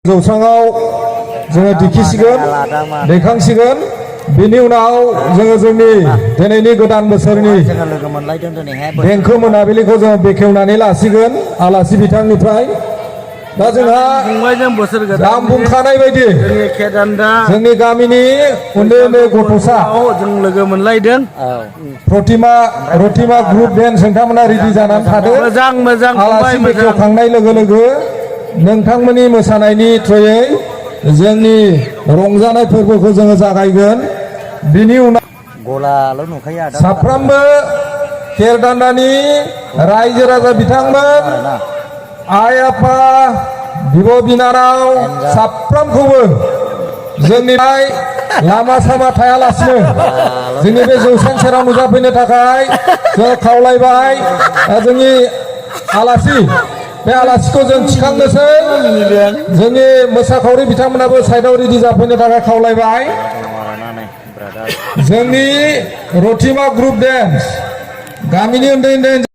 जौस्राङाव जोङो दिखिसिगोन दैखांसिगोन बिनि उनाव जोङो जोंनि दिनैनि गोदान बोसोरनि देंखो मोनाबिलिखौ जोङो बेखेवनानै लासिगोन आलासि बिथांनिफ्राय दा जोंहा दाम बुंखानाय बायदि जोंनि गामिनि उन्दै उन्दै गथ'सा जों लोगो मोनलायदों प्रतिमा ग्रुप बेन्ड नोंथांमोना रेडि जानानै थादों मोजां आलासि बेखेवखांनाय लोगो लोगो नोंथांमोननि मोसानायनि थ्रुयै जोंनि रंजानाय फोरबोखौ जोङो जागायगोन बिनि उनाव साफ्रोमबो केरदान्दानि रायजो राजा बिथांमोन आइ आफा बिब' बिनानाव साफ्रोमखौबो जोंनि लामा सामा थायालासिनो जोंनि बे जौस्रां सेराव नुजाफैनो थाखाय जों खावलायबाय जोंनि आलासि बे आलासिखौ जों थिखांनोसै जोंनि मोसाखावरि बिथांमोनाबो साइडआव रेडि जाफैनो थाखाय खावलायबाय जोंनि प्रतिमा ग्रुप डेन्स गामिनि उन्दै उन्दै